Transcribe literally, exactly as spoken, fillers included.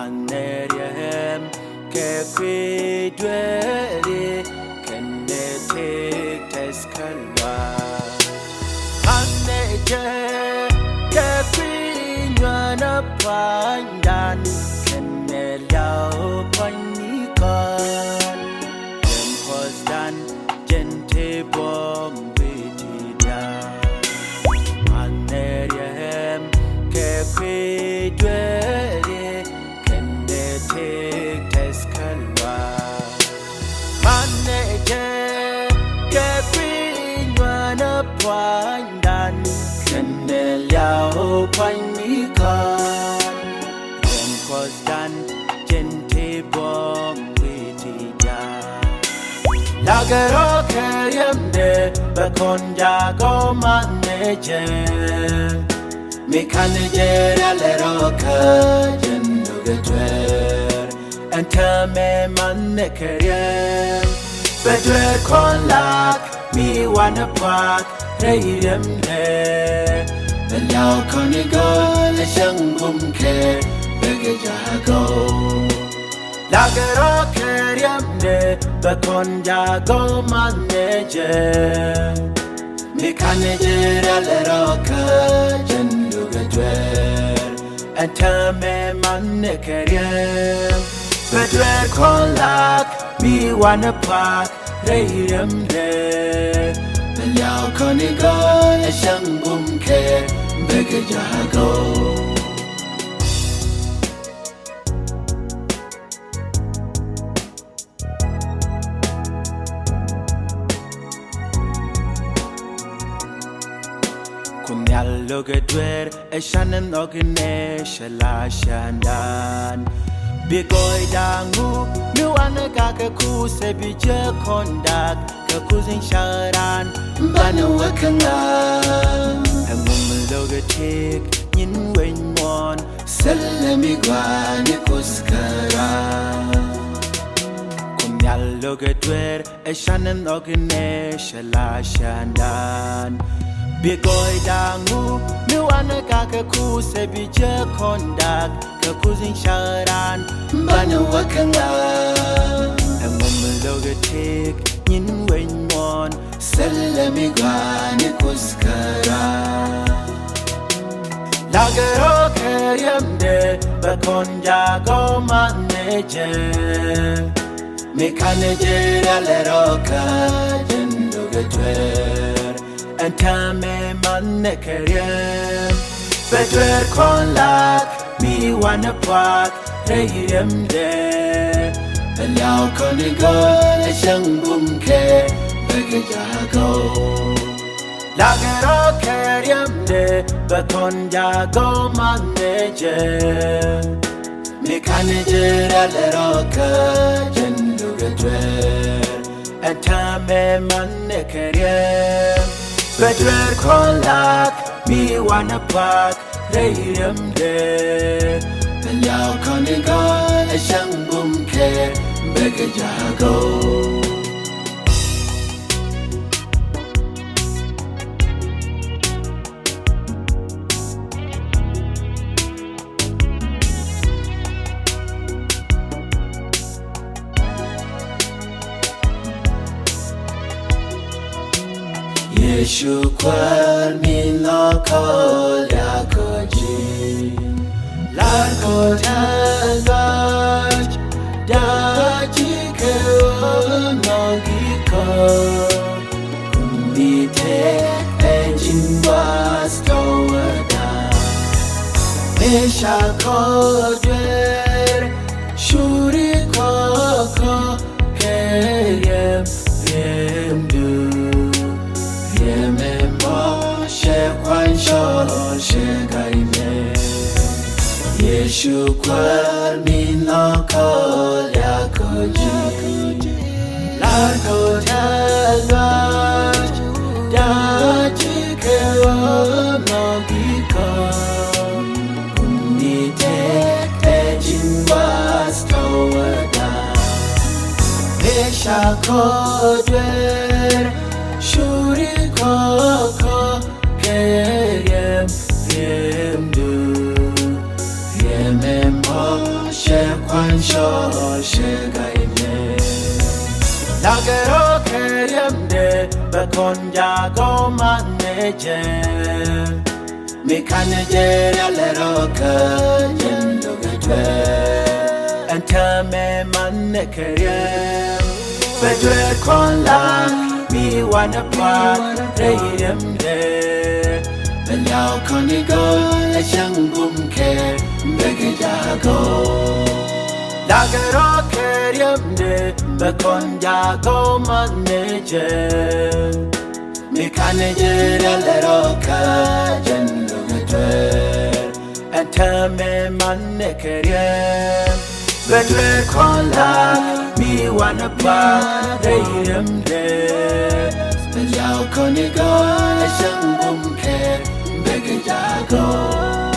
Manɛ riɛm kɛ kui̱ dueeri kɛnɛ tëk tɛth kä luaak. Manɛ jɛ kɛ kui̱ nyuanɛ pua̱nydan kɛnɛ liaw pua̱ny ni kɔn. Kɛn kuɔthdan jɛn te buɔ̱m wi̱i̱ ti diaal. Manɛ riɛm kɛ kui̱ dueeri kɛnɛ tëk tɛth kä luaak. Manɛ jɛ kɛ kui̱ nyuanɛ pua̱nydan kɛnɛ liaw pua̱ny ni kɔn. Kɛn kuɔthdan jɛn te buɔ̱m wi̱i̱ ti diaal. Lagɛ rɔ kɛ riɛmdɛ bɛ kɔn jagɔ manɛ jɛ. Mi kanɛ jɛ rialɛ rɔ kä jɛn lugɛ duer. Ɛn täämɛ manɛ kɛ riɛm bɛ duer kɔn lak mi wanɛ puak rɛy riɛmdɛ. Bɛ liaw kɔn i̱ gɔl ɛ cäŋ bum kɛ bɛ kɛ jagɔ. Lagɛ rɔ kɛ riɛmdɛ bɛ kɔn jagɔ manɛ jɛ. Mi kanɛ jɛ rialɛ rɔ kä jɛn lugɛ duer. Ɛn täämɛ manɛ kɛ riɛm bɛ duer kɔn lak mi wanɛ puak rɛy riɛmdɛ. Bɛ liaw kɔn i̱ gɔl ɛ cäŋ bum kɛ bɛ kɛ jagɔ. Kun nhial lo̱kɛ duer ɛ canɛ nhɔk inɛ cɛ la candan. Bi gɔɔy da̱ŋ ŋu mi wanɛ gakɛ kuth ɛ bi jɛ kɔn dak kɛ kuth in caran. Banɛ wä kä ŋa ɛ ŋum lo̱kɛ tëk nyin weny muɔ̱ɔ̱n. Thilɛ mi gua̱a̱ni kuth kära. Kun nhial lo̱kɛ duer ɛ canɛ nhɔk inɛ cɛ la candan. Bi gɔɔy da̱ŋ ŋu mi wanɛ gakɛ kuth ɛ bi jɛ kɔn dak kɛ kuth in caran. Banɛ wä kä ŋa ɛ ŋum lo̱kɛ tëk nyin weny muɔ̱ɔ̱n. Thilɛ mi gua̱a̱ni kuth kära. Lagɛ rɔ kɛ riɛmdɛ bɛ kɔn jagɔ manɛ jɛ. Mi kanɛ jɛ rialɛ rɔ kä jɛn lugɛ duer. Ɛn täämɛ manɛ kɛ riɛm bɛ duer kɔn lak mi wanɛ puak rɛy riɛmdɛ. Bɛ liaw kɔn i̱ gɔl ɛ cäŋ bum kɛ bɛ kɛ jagɔ. Lagɛ rɔ kɛ riɛmdɛ bɛ kɔn jagɔ manɛ jɛ. Mi kanɛ jɛ rialɛ rɔ kä jɛn lugɛ duer. Ɛn täämɛ manɛ kɛ riɛm bɛ duer kɔn lak mi wanɛ puak rɛy riɛmdɛ. Bɛ liaw kɔn i̱ gɔl ɛ cäŋ bum kɛ bɛ kɛ jagɔ. Yecu Kuäär min lɔ kɔɔl ya kɔ ji̱. Lar kɔ tɛl gɔc, da ji̱ kɛ ɣöö nɔ gi̱ kɔ. Kum bi tëk ɛ ji̱n gua̱a̱th tɔ̱wäda. Mëë ca kɔ duer, curi kɔ kɔ kɛ riɛm riɛmdu. Riɛm ɛmɔ cɛ kuany cɔl cɛ ga̱y mɛ. Yecu Kuäär min lɔ kɔɔl ya kɔ ji̱. Lar kɔ tɛl gɔc, da ji̱ kɛ ɣöö nɔ gi̱ kɔ. Kum bi tëk ɛ ji̱n gua̱a̱th tɔ̱wäda. Mëë ca kɔ duer, curi kɔ kɔ kɛ riɛm riɛmdu. Riɛm ɛmɔ cɛ Cɔɔl cɛ ga̱y mɛ. Lagɛ rɔ kɛ riɛmdɛ bɛ kɔn jagɔ man nɛ jɛ. Mi kanɛ jɛ rialɛ rɔ kä jɛn logɛ duer. Ɛn täämɛ man nɛ kɛ riɛm bɛ duer kɔn lak mi wanɛ puath rɛy riɛmdɛ. Bɛ liaw kɔn i̱ gɔl ɛ cäŋ bum kɛ bɛ kɛ jagɔ. Lagɛ rɔ kɛ riɛmdɛ bɛ kɔn jagɔ man nɛ jɛ. Mi kanɛ jɛ rialɛ rɔ kä jɛn logɛ duer. Ɛn täämɛ man nɛ kɛ riɛm bɛ duer kɔn lak mi wanɛ puath rɛy riɛmdɛ. Bɛ liaw kɔn i̱ gɔl ɛ cäŋ bum kɛ bɛ kɛ jagɔ.